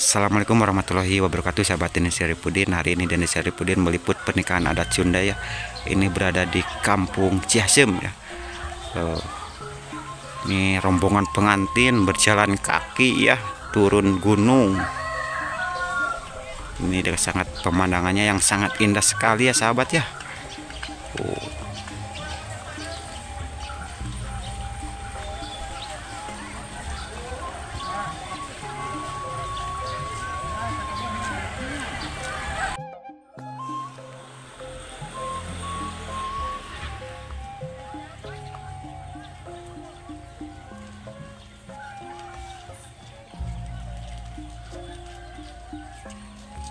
Assalamualaikum warahmatullahi wabarakatuh, sahabat Deni Syaripudin. Hari ini Deni Syaripudin meliput pernikahan adat Sunda ya. Ini berada di Kampung Ciasem ya. Ini rombongan pengantin berjalan kaki ya, turun gunung. Ini sangat pemandangannya yang sangat indah sekali ya sahabat ya. Oh.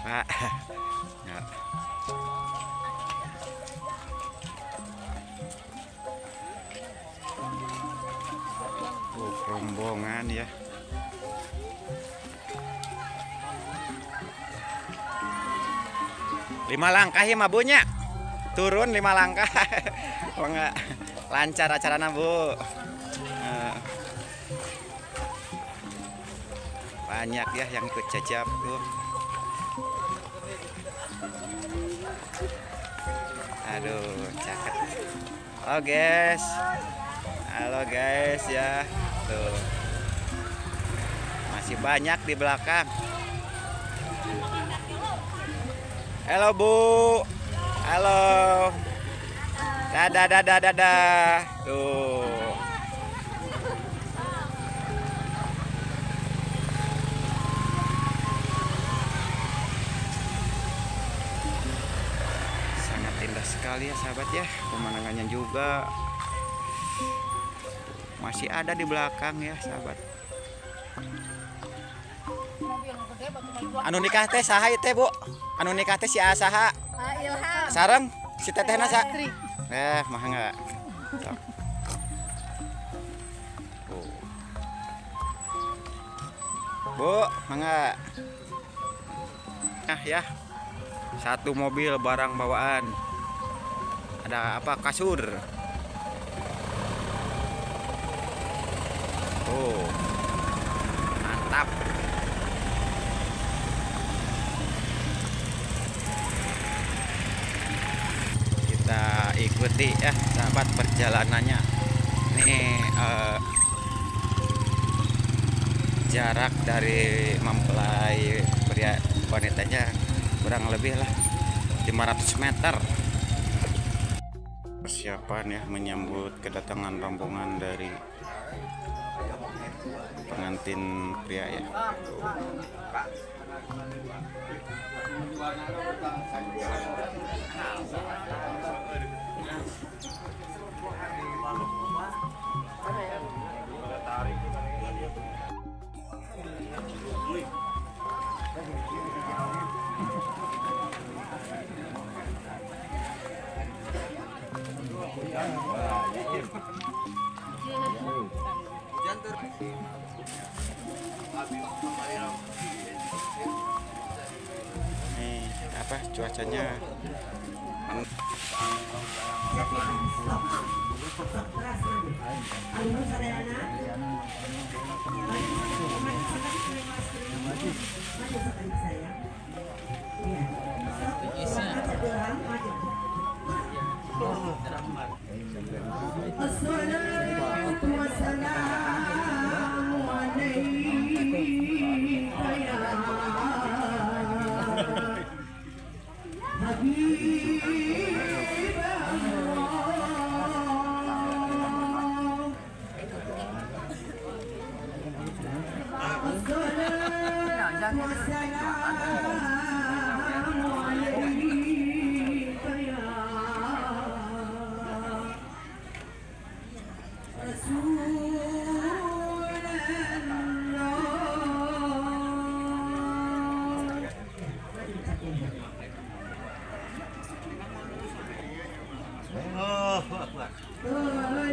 Pak, ya. Oh, rombongan ya. Lima langkah ya mabunya. Turun 5 langkah. Oh, enggak lancar acaranya, Bu. Banyak ya yang ikut jajab tuh. Aduh, cakep. Halo guys. Halo guys ya. Tuh. Masih banyak di belakang. Halo Bu. Halo. Dadah dadah dadah. Tuh. Indah sekali ya sahabat ya, pemandangannya juga masih ada di belakang ya sahabat. Anu nikah teh saha ieu teh Bu? Anu nikah teh si saha? Ilham. Sareng si tetehna sa? Mah enggak. Bu, mangga. Nah ya. Satu mobil barang bawaan. Ada apa, kasur. Oh, mantap. Kita ikuti ya sahabat perjalanannya. Ini jarak dari mempelai pria wanitanya kurang lebih lah 500 meter. Persiapan ya menyambut kedatangan rombongan dari pengantin pria ya. Nih, apa cuacanya?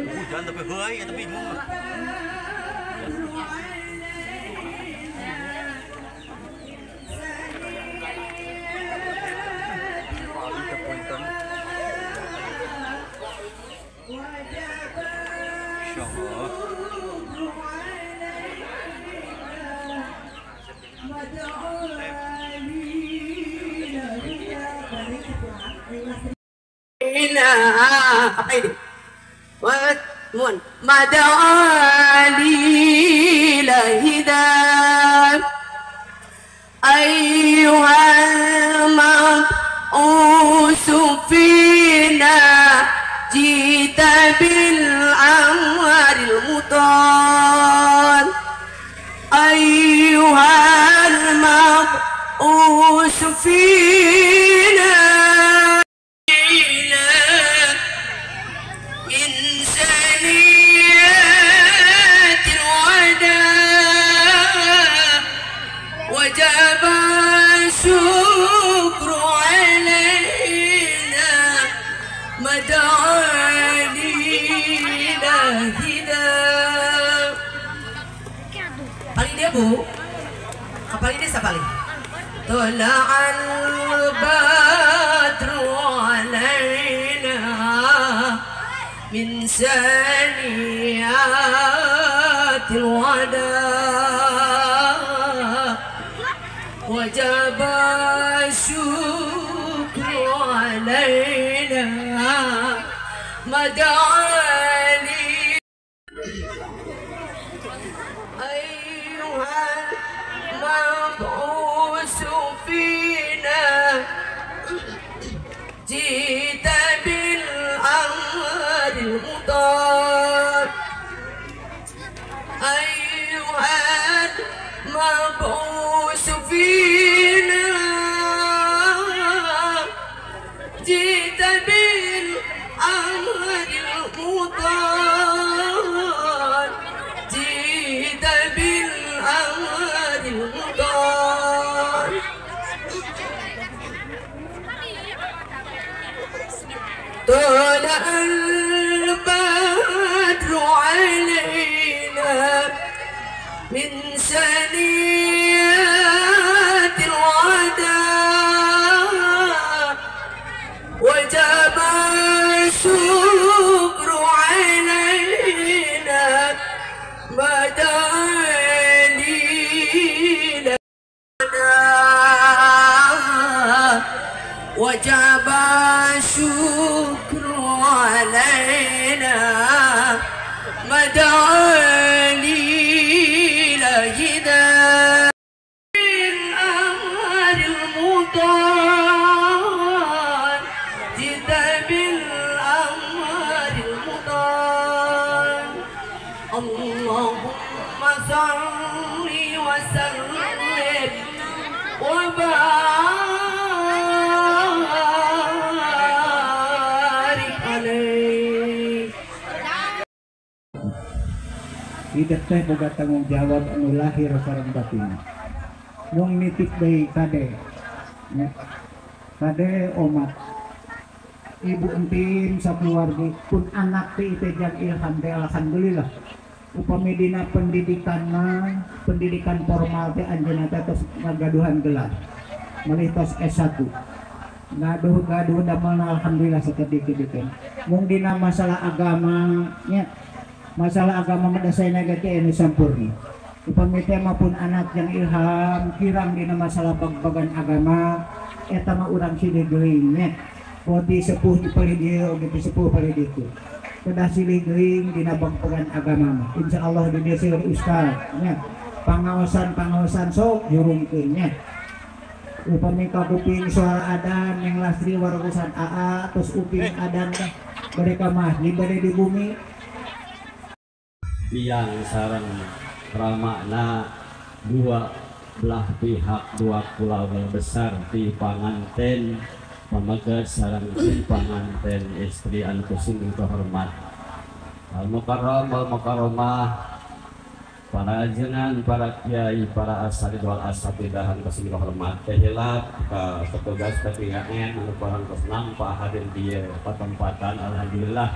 Hujan tapi huai tapi bingung. Apa ini? Mada'ali lahidam ayyuhal mab'usu fina jita bil amril mutal ayyuhal mab'usu fina شكر علينا مدعاني لهدا. Paling dia bu, paling dia siapa paling? طلع البدر علينا من سنيات الوداع وجب الشكر علينا مدعاني أيها المبعوث فينا جئت بالأمر المطاع أيها المبعوث فينا جئت بالأمر المطاع جئت بالأمر المطاع طلع البدر علينا من سنيات الوداع وجب الشكر علينا مدعاني لنا وجب الشكر علينا مدعاني لهدا بالأمر المطاع جئت بالأمر المطاع اللهم صل وسلم وبارك عليه. Hidup teh boga tanggung jawab anu lahir sareng batin. Wong nitip deui kade. Ya. Kade omat. Ibu entin sakeluarga pun anak teh teh jang ilham teh alhamdulillah. Upami dina pendidikan mah, pendidikan formal teh anjeunna teh tos ngagaduhan gelar. Malih tos S1. Gaduh-gaduh damelna alhamdulillah sakedik-kedik. Mung dina masalah agama nya, masalah agama mah dasarna ge anu sampurna. Upami teh mah pun anak yang ilham kirang dina masalah bag-bagan agama eta mah urang silih geuing nya. Poti sepuh di palih dieu oge ti sepuh palih ditu. Kedah silih geuing dina bag-bagan agama mah. Insyaallah di dieu seueur ustaz nya. Pangaosan-pangaosan sok jurungkeun nya. Upami kakuping suara adan yang lastri warusan aa terus uping adan teh bade ka masjid bade di bumi. Biang sareng ramakna dua belah pihak dua keluarga besar di panganten pameget sareng si panganten istri anu sing terhormat al mukarram wal mukarramah para ajengan, para kiai, para asatidz wal asatidah anu sing terhormat tehilap ka petugas PPKN anu parantos nampa hadir dieu patempatan alhamdulillah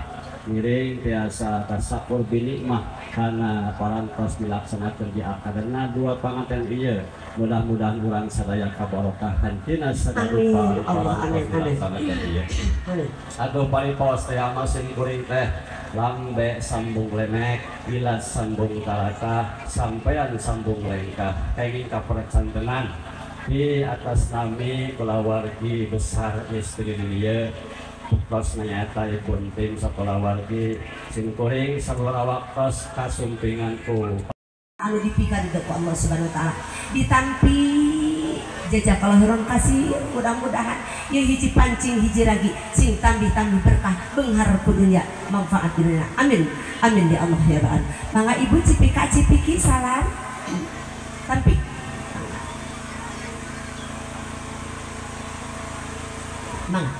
ngiring tiasa tasakur binikmah karena parantos dilaksanakeun di akadana dua panganten ieu mudah-mudahan urang sadaya kabarokahan tina sadarupa Allah amin amin dilaksanakeun ieu. Aduh paripos teh ama sing kuring teh Lambe sambung lemek, ilas sambung talata, sampean sambung lengkah, kenging kapercantenan di atas nami kulawargi besar istri dia, buktos nanyata ibu tim sakulawargi, simkuring sabaraha waktos kasumpinganku. Anu dipika di ku Allah Subhanahu wa taala, ditampi jazakallahu kasih, mudah-mudahan yang hiji pancing hiji ragi sing tambih-tambih berkah benghar ku dunia manfaat dunia, amin amin ya Allah ya Rabbal. Mangga ibu cipika cipiki salam tampi. Mangga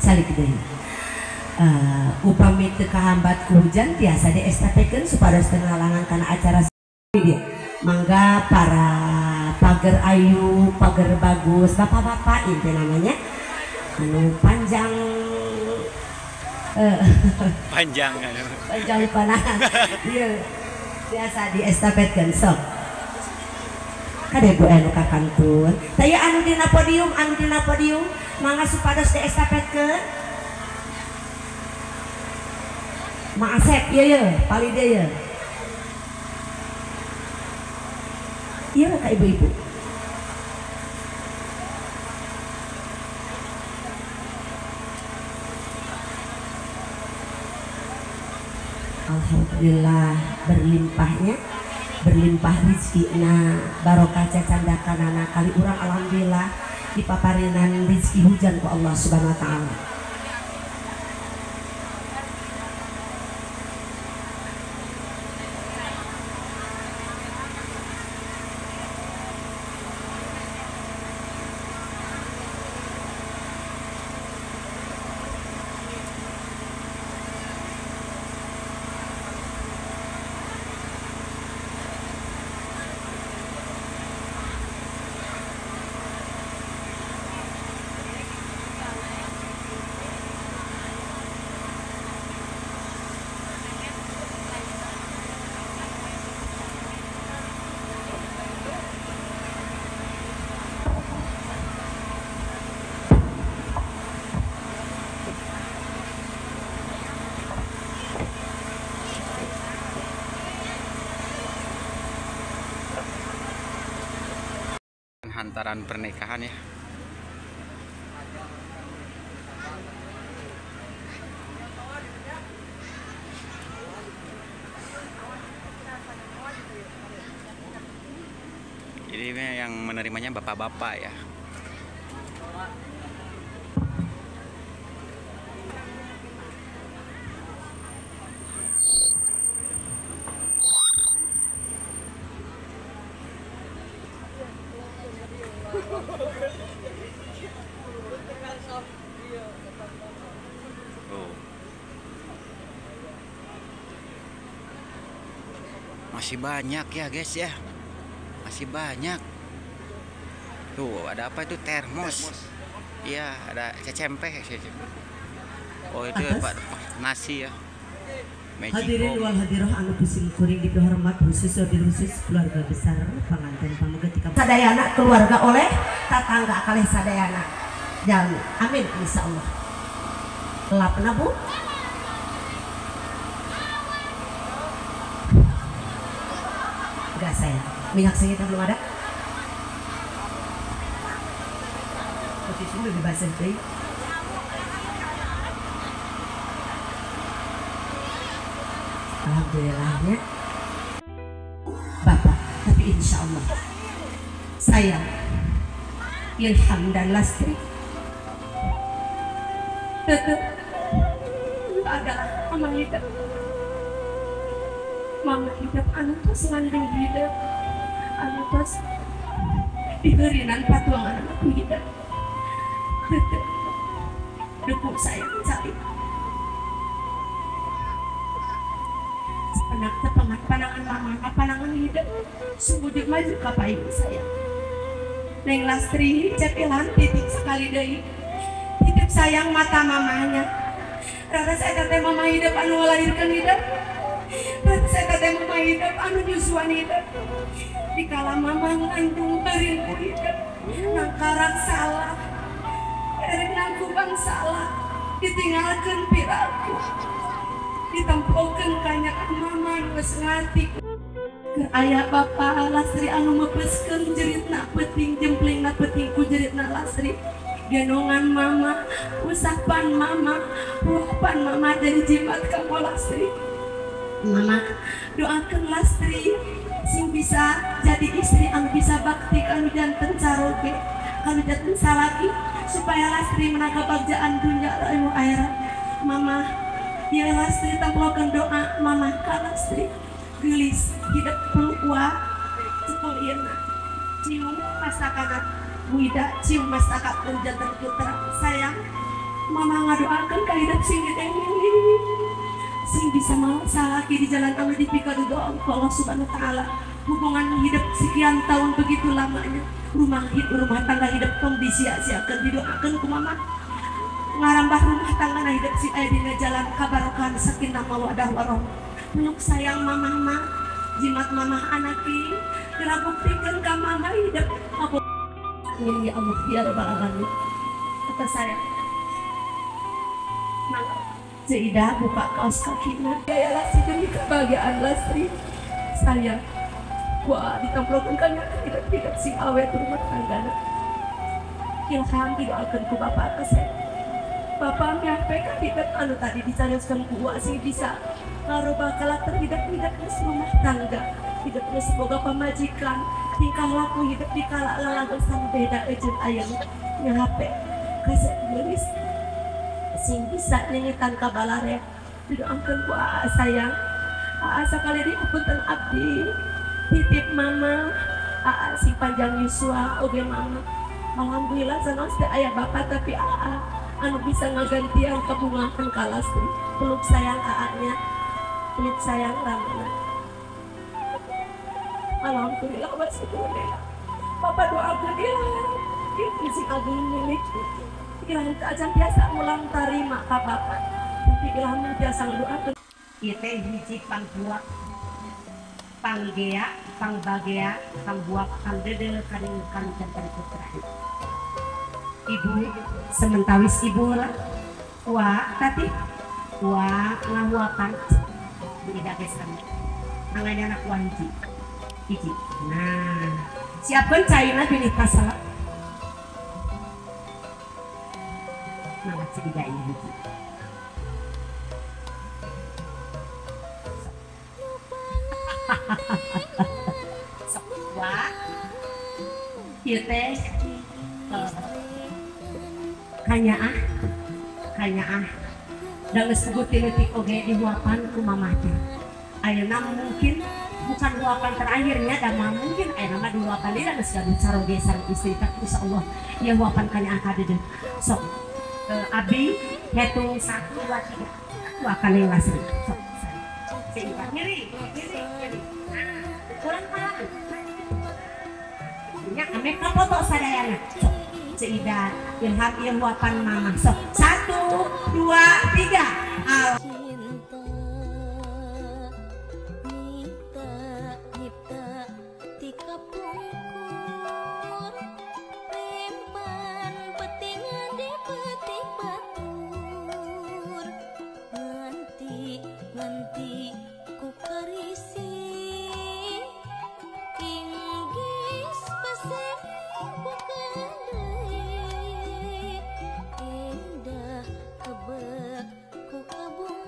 salik deui. Upami teu kahambat ku hujan tiasa diestapekeun supados teu ngalangan kana acara dia. Mangga para pagar ayu, pagar bagus, bapak-bapak itu namanya, anu panjang, panjang, panjang panah, iya, biasa diestafetkan sok. Kade bu anu kakantun, taya anu dina podium, mangga supados diestafetkeun. Mak Asep, iya iya, palide ya. Iya kak ibu-ibu. Alhamdulillah berlimpahnya, berlimpah rezekina, barokah cacandakanana kali urang alhamdulillah dipaparinan rezeki hujan ku Allah Subhanahu wa taala. Hantaran pernikahan ya. Jadi yang menerimanya bapak-bapak ya. Oh. Masih banyak ya guys ya, masih banyak. Tuh ada apa itu, termos? Iya ada cecempe. Oh itu Pak, nasi ya. Hadirin wal hadirah anu pusing kuring dihormat khusus wabil khusus keluarga besar panganten pameget sadayana keluarga oleh tatangga kalih sadayana. Jalan amin insyaallah. Lapna Bu? Enggak saya. Minyak sengit belum ada. Posisi lebih basah deh. Alhamdulillahnya Bapak, tapi insya Allah saya Ilham dan Lastri tetap adalah mama hidup. Mama hidup anu tos ngandung hidup, anu tos diherinan patuangan aku hidup. Tetap dukung saya mencari. Anak tepangan panangan mama, panangan hidup, sungguh maju kapai ibu saya. Neng Lastri, Cep Ilham titip sekali deui. Titip sayang mata mamanya. Rara saya teh mama hidup anu ngalahirkeun hidup. Rara saya teh mama hidup anu nyusuan hidup. Dikala mama ngandung beureum ku hidup, nangkarak salah. Erek nangkubang salah, ditinggalkeun piraku. Ditempokeun kanyaah mama nu geus ngatik. Keur aya bapa Lastri anu mepeskeun jeritna peuting jemplingna peuting ku jeritna Lastri. Gendongan mama, usapan mama, huapan mama dari jimat kamu Lastri. Mama doakan Lastri sing bisa jadi istri anu bisa bakti kanu janten caroge, kanu janten salaki supaya Lastri menang kebagjaan dunia ilmu akhirat. Mama, ya Lastri templokeun doa mama ka Lastri. Geulis hidup peluk wa cepul ieu cium masakanat Bu Ida cium masakat janten putra sayang. Mama ngadoakeun ka hidup sing milih sing bisa mau salaki di jalan anu dipikadudo Allah Subhanahu wa taala. Hubungan hidup sekian tahun begitu lamanya, rumah tangga hidup tong disia-siakeun, didoakeun ku mama. Ngarambah rumah tangga hidup si aya dina jalan kabarokan sakinah mawaddah warahmah. Peluk sayang mamah mah, jimat mamah anaki, geura buktikeun ka mama hidup. Amin ya Allah ya rabbal alamin. Kata saya, mangga Ida buka kaos kakina. Ya Lastri demi kebahagiaan Lastri. Sayang, gua ditemplokeun ka nya hidup sing awet rumah tangga. Ilham didoakeun ku bapak kasep. Bapak nyampe ka hidup anu tadi dicarioskeun ku uwa sing bisa ngarubah karakter hidup geus rumah tangga. Hidup geus boga pamajikan, tingkah laku hidup di kala lalagosan beda jeung ayeuna. Nyape kasep geulis sing bisa nyengitan ka balarea. Didoakeun ku aa sayang. Aa sakali deui punten abdi titip mama aa sing panjang yuswa oge mama. Alhamdulillah sanaos teh aya bapak tapi aa anu bisa ngagantian kabungahan ka Lastri. Peluk sayang aa-nya, peluk sayang ramana. Alhamdulillah wa syukurillah. Bapak doakeun ilham, sing agung milik. Ilham teh acan biasa ulang tarima ka bapak. Tapi ilham biasa ngadoakeun. Ieu teh hiji pangbuak, panggea, pangbagea, pangbuak, pangdede kaning kanu janten putra. Ibu sementawis ibu lah. Wa tati wa ngahuapan tidak gesan. Manganya anak wa hiji. Hiji. Nah, siapkeun caina pilih kasala. Mangga cik ieu hiji. Sok wa ieu teh kanyaah da geus puguh ti leutik oge dihuapan ku mamah teh. Ayeuna mungkin bukan huapan terakhirnya da mah mungkin ayeuna mah dihuapan deui da geus gaduh caroge sareng istri teh insyaallah ieu huapan kanyaah kadeudeung. Sok abdi hitung 1 2 3 huapan yang Lastri. Sok seimbang ngiri ngiri ngiri kurang parang nya ame kafoto sadayana. Sok Ida ilham ieu huapan mama. Sok 1 2 3 al indah kebek ku kabung.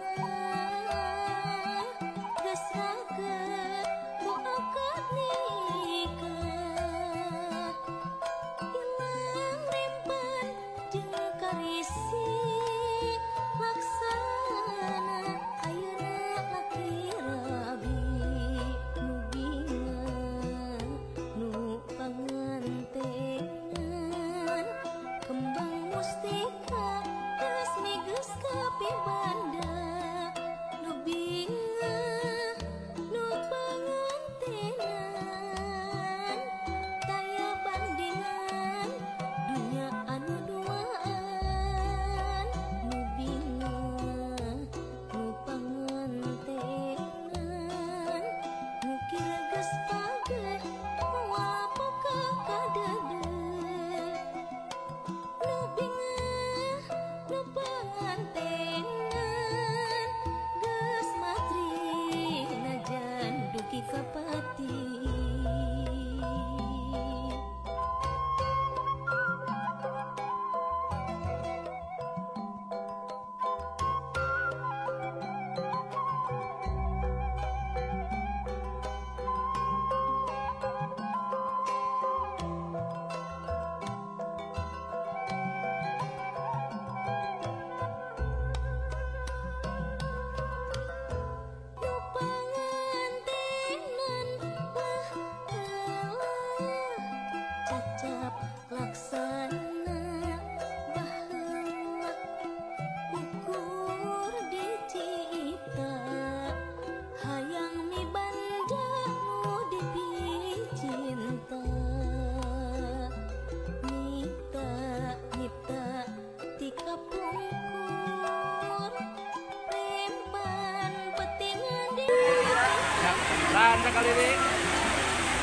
sekali ini.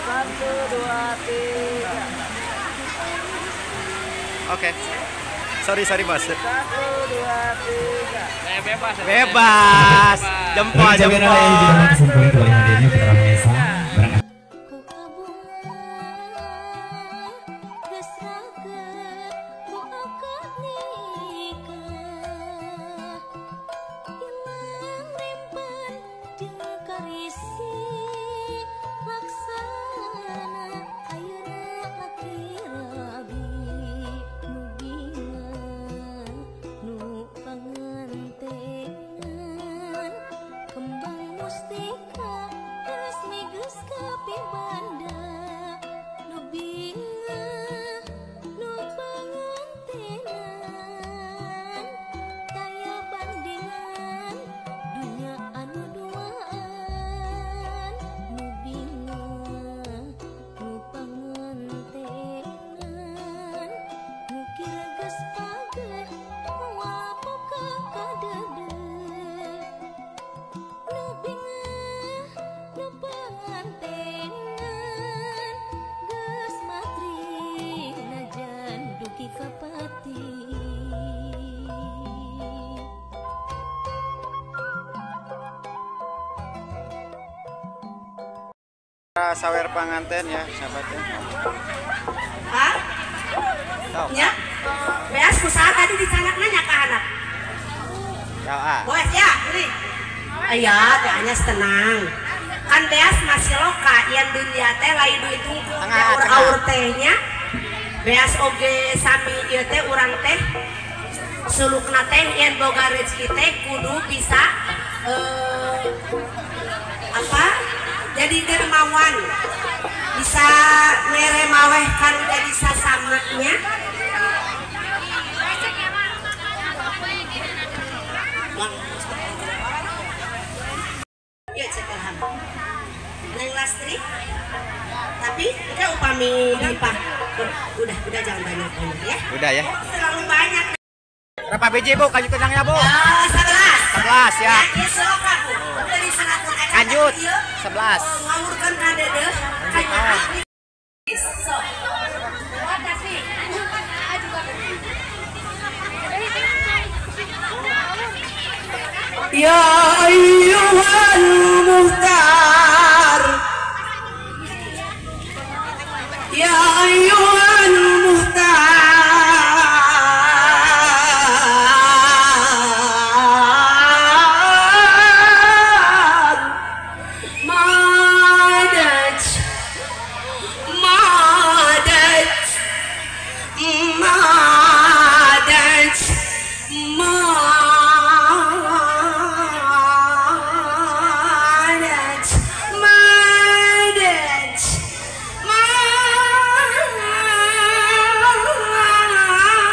1, 2, 3. Oke. Sorry bos. 1, 2, 3. Bebas. Bebas. Jempol jempol. Sawer panganten ya sahabatnya. Hah? Ya? Beas kusaha tadi dicanak nanya ke anak. Ya. Bos ya, ini. Iya, teh hanya tenang. Kan beas masih loka yang dunia teh lain duit hungkul aur-aur tehnya. Beas oge sami ieu teh urang teh sulukna teh yen boga rezeki teh kudu bisa apa? Jadi dermawan bisa mere maweh kan jadi sasamanya. Ya cek ilham Neng Lastri, tapi kita upami dipah udah jangan banyak banyak ya. Udah ya. Terlalu banyak. Berapa biji bu kayu kenangnya bu? 11. 11 ya. Lanjut 11. Ngawurkan kadedeh kayak Ya ayyuhal muhtar, ya ayyuhal muhtar, madat madat madat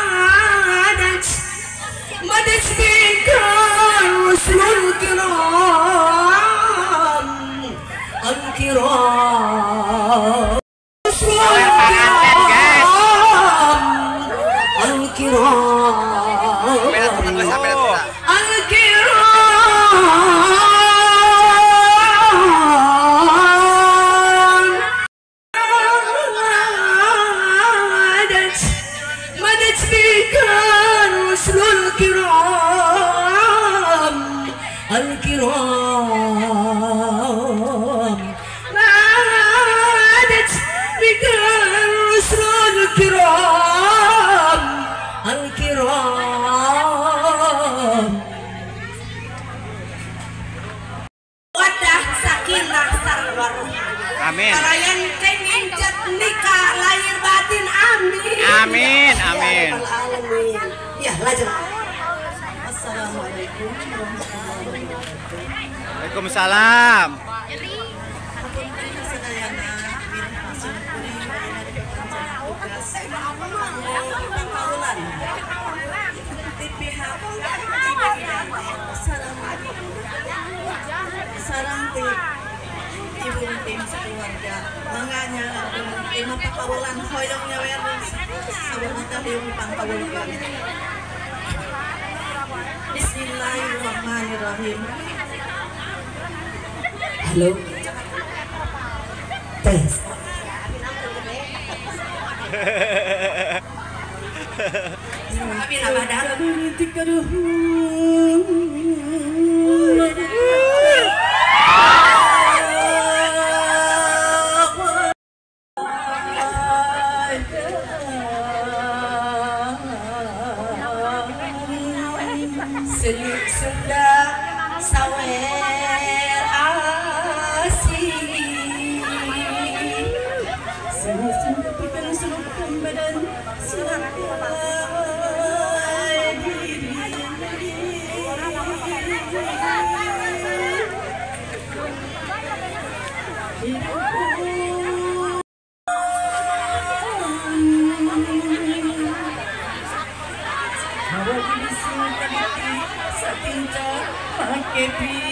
madat madat bika rusulul kiram al-kiram al-kiram al-kiram. Madat madat bika rusulul kiram al-kiram madat bika rusulul kiram al-kiram. Wadah sakinah sarwarohmah. Amin. Kalayan kenging jet nikah lahir batin amin. Amin amin. Ya lanjut. Assalamualaikum warahmatullahi wabarakatuh. Waalaikumsalam. Sarang ibu tim sekeluarga manganya lima pakawalan hoyong nyawer sabarita hoyong pangkawulan. Bismillahirrahmanirrahim. Halo. Abi abah. Seluk Sunda sawer asih Seluk Sunda pikan selukkan badan surakai diri